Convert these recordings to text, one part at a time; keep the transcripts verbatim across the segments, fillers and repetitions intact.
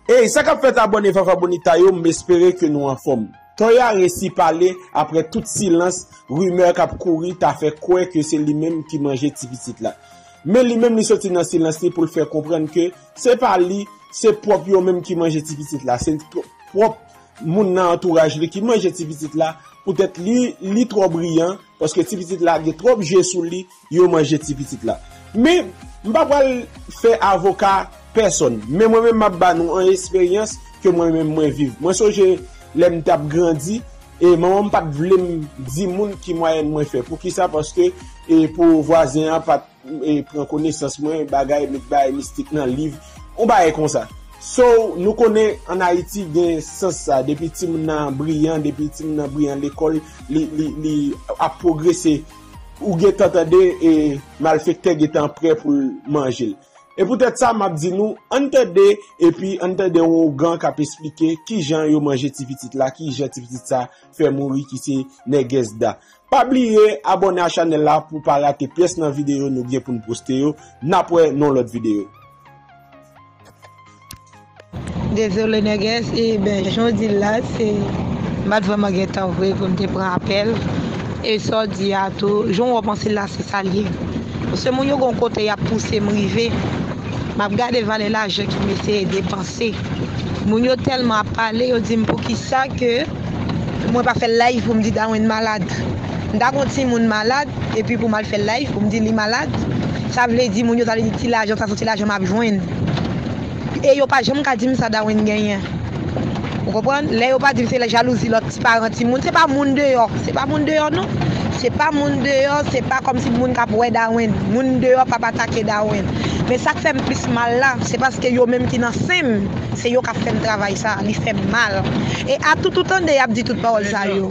Ey, sa k ap fèt abòne Vava Bonita yo, m espere ke nou anfòm. Toya resi pale apre tout silans, rimè k ap kouri ta fè kwè ke se li menm ki manje ti pitit la. Men li menm li soti nan silans li pou l fè konprann ke se pa li, se pwòp yo menm ki manje ti pitit la, se pwòp moun nan antouraj li ki manje ti pitit la, poutèt li, li twò briyan, paske ti pitit la gen twòp je sou li, yo manje ti pitit la. Men, m pa pral fè avoka pèsonn, men mwen menm m ap ba nou an esperyans ke mwen menm mwen viv. Mwen sonje lè m t ap grandi, e manman m pa t vle m di moun ki mwayèn mwen fè. Poukisa? Paske e pou vwazen an pa t e pran konesans mwen, bagay, met bagay mistik nan liv, yon bagay konsa. So, nou konnen ann Ayiti gen sans sa, depi timoun nan briyan, depi timoun nan briyan lekòl, li, li, li ap pwogrese. Ou gentan tande e malfektè gentan prè pou l manje l. E poutèt sa, m ap di nou, ann tande, epi ann tande yon ougan k ap esplike kijan yo manje ti pitit la, kijan ti pitit sa fè mouri, ki se Nègès Da. Pa bliye abòne a chanèl la pou w pa rate pyès nan videyo nou gen pou n poste yo. N ap wè nan yon lòt videyo. Dezole Nègès, e ben, jan w di l la, se, m pa t vrèman gen tan vre pou m te pran apèl. E sa w di a tou, jan w panse l la, se sa l ye. Paske moun yo gen yon kote y ap pouse m rive. M ap gade valè lajan ke m eseye depanse. Moun yo tèlman ap pale, yo di m poukisa ke mwen pa fè live pou m di Darwin malad. M ta gon timoun malad, epi pou m al fè live pou m di li malad. Sa vle di moun yo ta vle di ti lajan sa se ti lajan m ap jwenn. E yo pa janm ka di m sa Darwin genyen. Ou konprann? Lè yo pa di m se jalouzi lòt ti paran timoun, se pa moun deyò. Se pa moun deyò non. Se pa moun deyò, se pa kòmsi moun k ap wè Darwin. Moun deyò p ap atake Darwin. Men sa k fè m plis mal la, se paske yo menm ki nan sen m, se yo k ap fè m travay sa, li fè m mal. E a tout ou tande y ap di tout pawòl sa yo.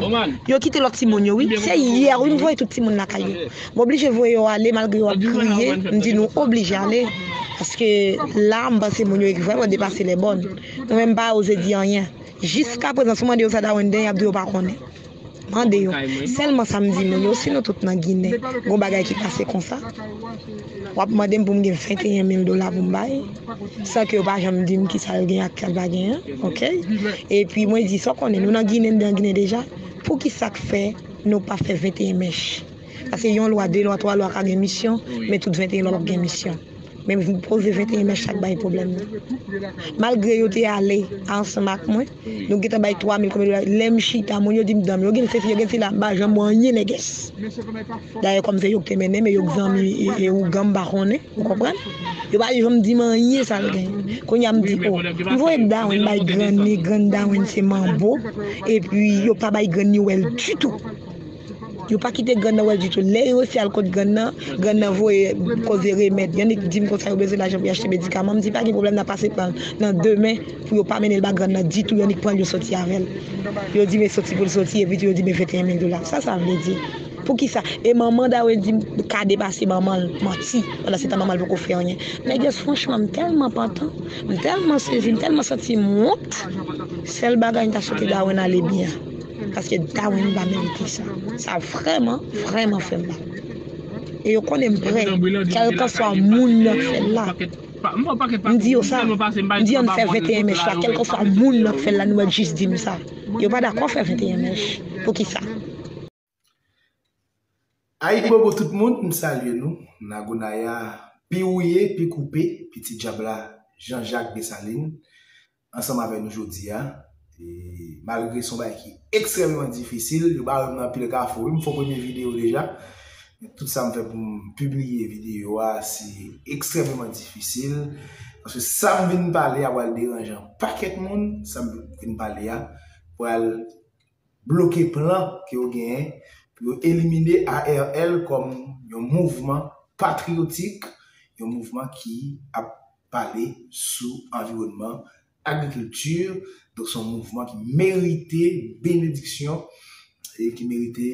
Yo kite lòt timoun yo wi. Se yè wi m voye tout timoun lakay yo. M oblije voye yo ale malgre yo ap kriye. M di nou oblije ale. Paske la m panse moun yo vrèman depase lè bòn. Mwen menm m pa oze di anyen. Jiskaprezan si w mande yo sa Darwin gen y ap di yo pa konnen. Mande yo. Sèlman sa m di moun yo, si nou tout nan Ginen, gon bagay ki pase konsa, w ap mande m pou m gen venteyen mil dola pou m bay, san ke yo pa janm di m kisa l gen ak sa l pa genyen, oke? Epi mwen di, sa w konnen, nou nan Ginen, n nan Ginen deja, poukisa k fè nou pa fè venteyen mèch? Paske yon lwa, de lwa, twa lwa ka gen misyon, men tout venteyen lwa p ap gen misyon. Men m poze venteyen mèch sa k bay pwoblèm nan. Malgre yo te ale ansanm ak mwen, nou gentan bay twa mil konbyen dola. Lè m chita, moun yo di m dan m yo gen sesi, yo gen sila, m pa janm wè anyen nègès. Dayè kòm se yo k te mennen, men yo k zanmi e, e ougan m pa konnen, ou konprann? Yo pa janm di m anyen sa l genyen. Kounye a m di, o, m voye Darwin bay grann li, grann Darwin se manbo, epi yo pa bay grann li wè l ditou. Yo pa kite grann nan wè l ditou. Lè yo resi al kot grann nan, grann nan voye koze remèd. Yonn di m konsa yo bezwen lajan pou yo achte medikaman. M di pa gen pwoblèm, n a pase pran l nan demen pou yo pa mennen l ba grann nan ditou. Yonn pran l yo soti avè l. Yo di men soti pou l soti, epi tou yo di men venteyen mil dola. Sa sa vle di? Poukisa? E manman Darwin di m ka depase manman l manti. Pandan se tan manman l poko fè anyen. Nègès franchman m tèlman pantan, m tèlman sezi, m tèlman santi m wont. Sèl bagay m ta swete Darwin ale byen. Paske Darwin pa merite sa. Sa vrèman, vrèman fè m mal. E yo konnen m prè, kèlkanswa moun nan k fè l la. M di yo sa, m di ann fè venteyen mèch la, kèlkanswa moun nan k fè l la, nou mèt jis di m sa. Yo pa dakò fè venteyen mèch. Poukisa? Ayibobo tout moun, m salye nou. Nagonaya, pi wouye, pi koupe, pitit djab la, Jean Jacques Dessalines. Ansanm avè nou jodi a. E malgre se yon bagay ki ekstrèmeman difisil, yo ba mwen anpil kafou wi, m fè premye videyo deja. Men tout sa m fè pou m pibliye videyo a, se ekstrèmeman difisil. Paske sa m vin pale a pral deranje yon pakèt moun, sa m vin pale a pral bloke plan ke yo genyen pou yo elimine A R L kòm yon mouvman patriyotik, yon mouvman ki ap pale sou anviwònman, agrikilti. Donk, se yon mouvman ki merite benediksyon e ki merite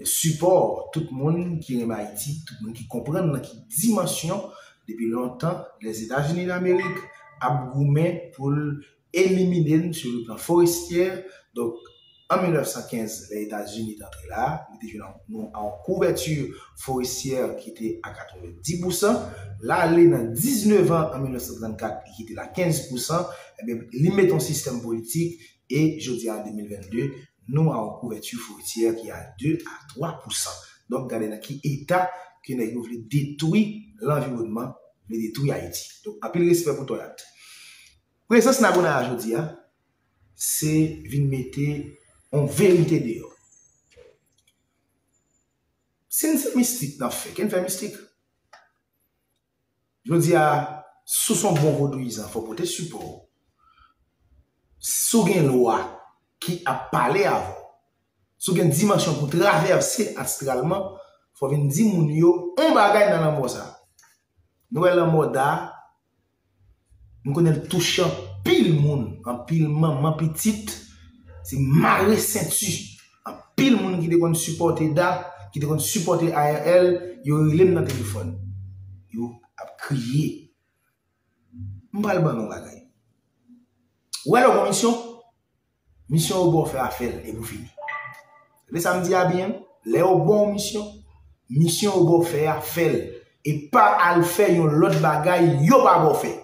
sipò tout moun ki renmen Ayiti, tout moun ki konprann nan ki dimansyon depi lontan Lèzetazini Damerik ap goumen pou l elimine n sou le plan forestyè. Donk, an mil nèf san kenz, lè Etazini te antre la, li te jwenn nou a yon kouvèti forestyè ki te a katrevenndis pousan. L ale nan diznèf an, an mil nèf san trannkat, li kite l a kenz pousan. Ebyen, li mete yon sistèm politik e jodi a, an de mil vennde, nou a yon kouvèti fwontyè ki a de a twa pousan. Donk, gade nan ki eta ke nèg yo vle detwi lanviwònman, vle detwi Ayiti. Donk, anpil respè pou Toya. Prezans Nagonaya jodi a, se vin mete yon verite deyò. Si n se mistik n ap fè, ke n fè mistik. Jodi a, si w se yon bon vodouyizan, fò w pote sipò w. Si w gen lwa ki ap pale avè w, si w gen dimansyon pou travèse astralman, fò w vin di moun yo yon bagay nan lanmò sa. Nou wè lanmò Da, m konnen l touche anpil moun, anpil manman pitit, se mare senti. Anpil moun ki te konn sipòte Da, ki te konn sipòte A R L, yo rele m nan telefòn. Yo ap kriye. M pral ban nou yon bagay. Ou wè lè w gon misyon, misyon yo ba w fè a, fè l, epi w fini. Tande sa m di a byen, lè yo ba w misyon, misyon yo ba w fè a, fè l, e pa al fè yon lòt bagay yo pa ba w fè.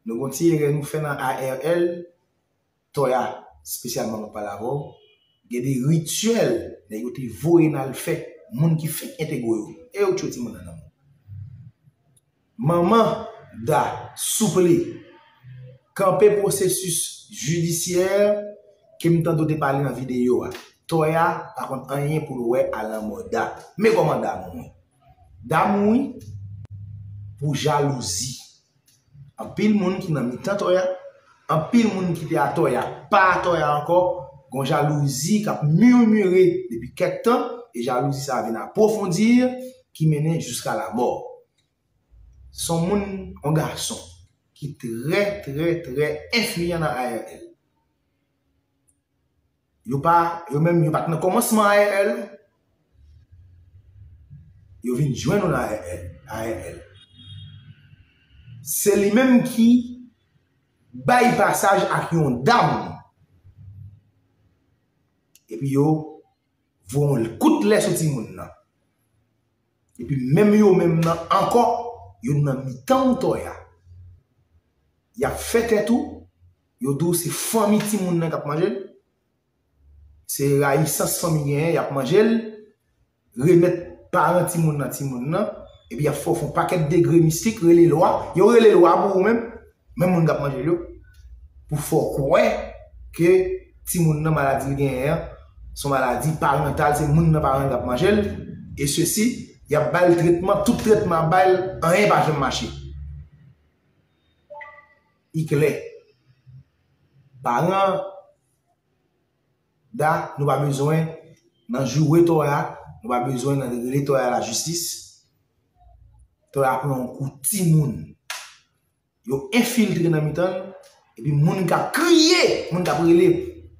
Nou gon ti erè nou fè nan A R L, Toya, espesyalman mwen pale avè w, gen de rityèl nèg yo te voye n al fè, moun ki fenk entegre yo, e yo tchwe timoun nan nan men w. Manman Da, souple, kanpe pwosesis jidisyè ke m tande w te pale nan videyo a. Toya pa konn anyen pou l wè a lanmò Da. Men kòman Da mouri. Da mouri pou jalouzi. Anpil moun ki nan mitan Toya, anpil moun ki te a Toya, pa a Toya ankò, gon jalouzi k ap mimire depi kèk tan, e jalouzi sa a vin apwofondi, ki mennen jiska lamò. Se yon moun, yon gason, ki trè, trè, trè enfliyan nan A R L. Yo pa, yo menm, yo pa t nan kòmansman A R L. Yo vin jwenn nou nan A R L. A R L. Se li menm ki bay pasaj ak yon dam. Epi yo voye yon kout lè sou timoun nan. Epi menm yo menm nan ankò, yo nan mitan Toya. Y ap fè tèt ou, yo di w se fanmi timoun nan k ap manje l. Se rayisans fanmi genyen, y ap manje l, remèt paran timoun nan timoun nan, epi y ap fè w fè yon pakèt degre mistik, rele lwa, yo rele lwa pou ou menm, menm moun k ap manje l yo, pou fè w kwè ke timoun nan maladi l genyen an, se yon maladi parantal, se moun nan paran l k ap manje l, e sesi, y ap ba l tretman, tout tretman y ap ba l, anyen pa janm mache. I klè. Paran Da, nou pa bezwen nan joure Toya, nou pa bezwen nan rele Toya lajistis. Toya pran yon kou timoun. Yo enfiltre nan mitan l, epi moun k ap kriye, moun k ap rele,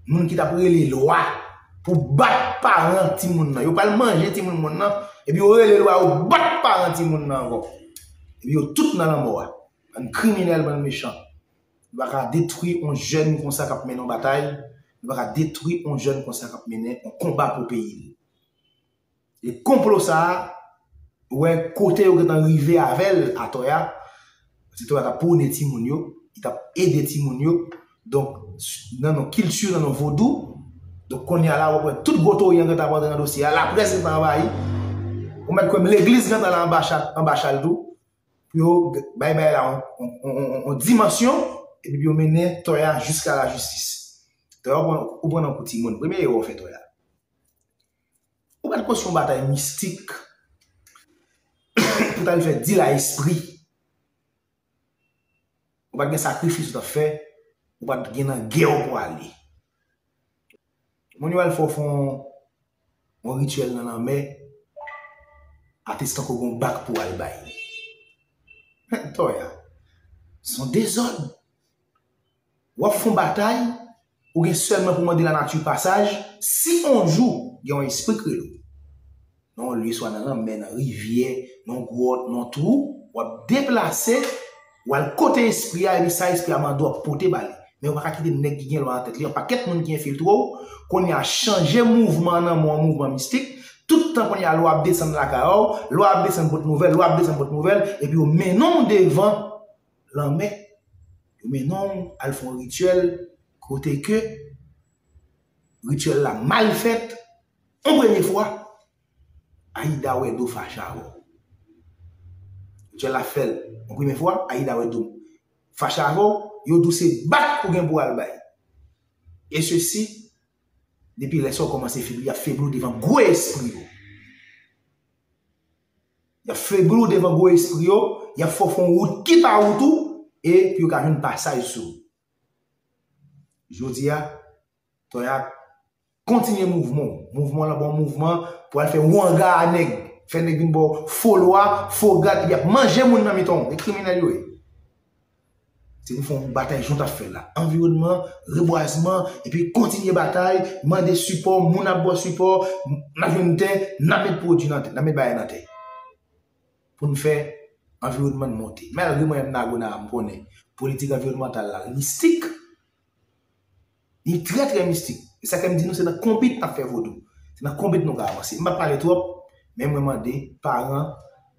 moun ki t ap rele lwa pou bat paran timoun nan. Yo pral manje timoun moun nan, epi yo rele lwa, yo bat paran timoun nan ankò. Epi yo tout nan lanmò a. Bann kriminèl, bann mechan. Nou pa ka detwi yon jèn konsa k ap mennen yon batay. Nou pa ka detwi yon jèn konsa k ap mennen yon konba pou peyi l. E konplo sa a, ou wè kote yo gentan rive avè l a Toya, se Toya t ap pwone timoun yo, li t ap ede timoun yo. Donk, nan yon kilti, nan yon vodou, donk kounye a la, w ap wè tout gwo tori an gentan ap rantre nan dosye a, laprès gentan anvayi. Ou mèt kwè m legliz gentan la anba chal, anba chal tou. Pou yo bay bagay la yon, yon, yon, yon, yon dimansyon, epi pou yo mennen Toya jiska lajistis. Toya, ou pran, ou pran nan kou timoun. Premye erè w fè Toya. Ou pa t konstwi yon batay mistik pou t al fè dil a espri. Ou pa t gen sakrifis ou t ap fè, ou pa t gen nan gè w pou ale. Moun yo al fè w fè yon, yon rityèl nan lanmè, atestan ke w gen yon bak pou w al bay. Toya, se yon dezòd. W ap fè yon batay, ou gen sèlman pou mande lanati pasaj, si yon jou gen yon espri k rele w. Nan yon lye, swa nan lanmè, nan rivyè, nan gwòt, nan twou, w ap deplase, w al kote espri a, epi sa espri a mande w ap pote ba li. Men ou pa ka kite nèg ki gen lwa nan tèt li, yon pakèt moun ki enfiltre w, kounye a chanje mouvman an nan yon mouvman mistik, tout tan kounye a lwa ap desann lakay ou, lwa ap desann pot nouvèl, lwa ap desann pot nouvèl, epi yo mennen w devan lanmè, Yo mennen w al fè yon rityèl kote ke rityèl la mal fèt, yon premye fwa, Ayida wè do fache avè w. Rityèl la fè l yon premye fwa, Ayida wè do fache avè w, yo di w se bat ou gen pou al bay. E sesi, depi lè sa w kòmanse febli, y ap febli w devan gwo espri yo. Y ap febli w devan gwo espri yo, y ap fè w fè yon wout ki pa wout ou, e pou yo ka jwenn pasaj sou ou. Jodi a, Toya kontinye mouvman w. Mouvman w lan pa yon mouvman pou al fè wanga a nèg, fè nèg vin ba w fo lwa, fo grad, epi y ap manje moun nan mitan w. E kriminèl yo ye. Se pou fè yon batay jan w t ap fè la. Anviwònman, rebwazman, epi kontinye batay, mande sipò, moun ap ba w sipò, n ap jwenn tè, n ap met pwodui nan tè, n ap met bagay nan tè. Pou n fè anviwònman n monte. Malgre mwen menm Nago Naya, m konnen politik anviwònmantal la mistik, li trè, trè mistik. E sa fè m di nou se nan konbit n ap fè vodou. Se nan konbit nou ka avanse. M p ap pale twòp, men mwen mande paran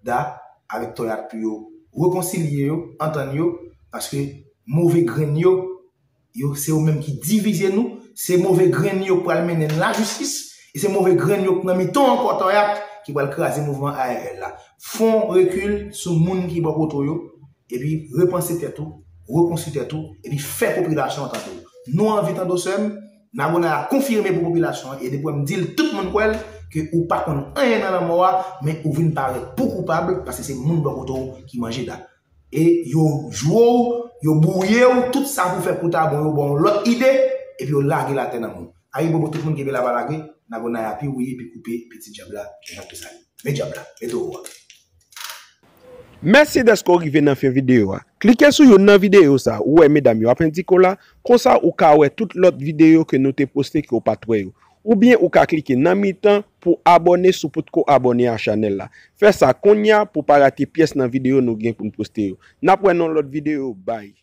Da avèk Toya pou yo rekonsilye yo, antann yo, paske move grenn yo, yo, se yo menm ki divize nou, se move grenn yo k pral mennen n lajistis, e se move grenn yo k nan mitan w ankò, Toya, ki pral kraze mouvman A R L la. Fè yon rekil sou moun ki bò kote w yo, epi repanse tèt ou, rekonstwi tèt ou, epi fè popilasyon an tande w. Nou anvi tande w, sè m. Nago Naya konfime pou popilasyon an, e depi w wè m di l, tout moun kwè l, ke ou pa konn anyen nan lanmò a, men ou vin parèt pou koupab, paske se moun bò kote w ki manje Da. E yo jwe w, yo bwouye w, tout sa pou fè pou ta bon, yo ba w yon lòt ide, epi yo lage l atè nan men w. Ayibobo tout moun kenbe la pa lage, Nago Naya pi wouye, pi koupe, pitit dyab la, jan pou sa ye. Men dyab la, mete w a. Mèsi dèske w rive nan fen videyo a. Klike sou youn nan videyo sa ou wè medam yo ap endike w la, konsa ou ka wè tout lòt videyo ke nou te poste ke w pa t wè yo. Oubyen ou ka klike nan mitan pou abòne si w potko abòne a chanèl la. Fè sa kounye a pou w pa rate pyès nan videyo nou gen pou n poste yo. N ap wè nan yon lòt videyo, bay.